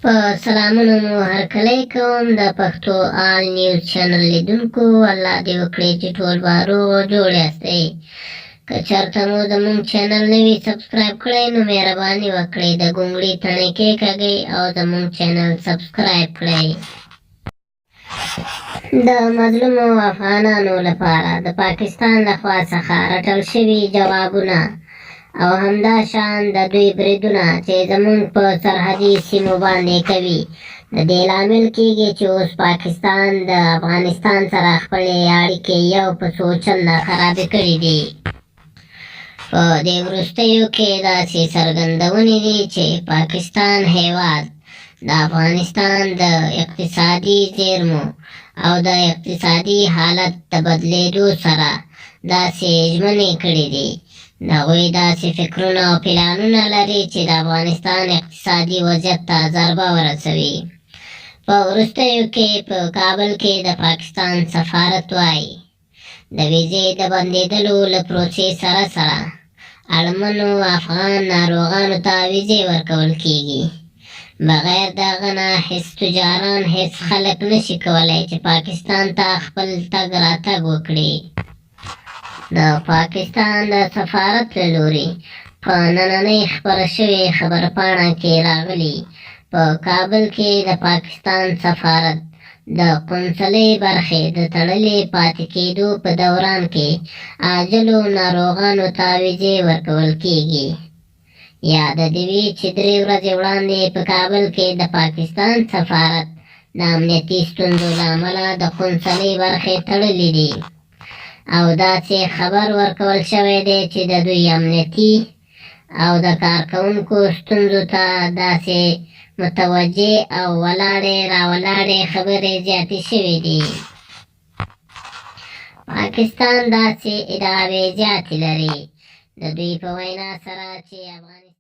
په سلامونو مو هرکلی کوم د پښتو آل نیوز چینل لیدونکو. الله دې وکړي چې ټول به روغ او جوړ یاستئ. که چېرته مو زموږ چینل نه وي سبسکرایب کړی، نو مهرباني وکړئ د ګونګړي تڼۍ کېکاږئ او زموږ چینل سبسکرایب کړئ. د مظلومو افغانانو لپاره د پاکستان له خوا څخه رټل شوي جوابونه او همدا شان د دوی بریدونه چې زموږ په سرحدي سیمو باندې کوي، د دې لامل کیږي چې اوس پاکستان د افغانستان سره خپلې اړیکې یو په څو چنده خرابې کړې دي. په دې وروستیو کې داسې څرګندونې دي چې پاکستان هیواد د افغانستان د اقتصادي زیرمو او د اقتصادي حالت د بدلیدو سره داسې ژمنې کړې دي. هغوی داسې فکرونه او پلانونه لري چې د افغانستان اقتصادي وضعیت ته ضربه ورسوي. په وروستیو کې په کابل کې د پاکستان سفارت وايي، د ویزې د بندېدلو له پروسې سره سره اړمنو افغان ناروغانو ته ویزې ورکول کیږي. بغیر د هغه نه هیڅ تجاران، هیڅ خلک نشي کولی چې پاکستان ته خپل تګ راتګ وکړي. د پاکستان د سفارت له لوري په نننۍ خپره شوې خبرپاڼه کې راغلي، په کابل کې د پاکستان سفارت د قونسلۍ برخې د تړلې پاتې کېدو په دوران کې عاجلو ناروغانو ته ویزې ورکول کیږي. یاده دې وي چې 3 ورځې وړاندې په کابل کې د پاکستان سفارت د امنیتي ستونزو له امله د قونسلۍ برخې تړلې دي او داسې خبر ورکول شوی دی چې د دوی امنیتي او د کارکوونکو ستونزو ته داسې متوجه او ولاړې راولاړې خبرې زیاتې شوې دي. پاکستان داسې ادعاوې زیاتې لري، د دوی په وینا سره چې افغانستان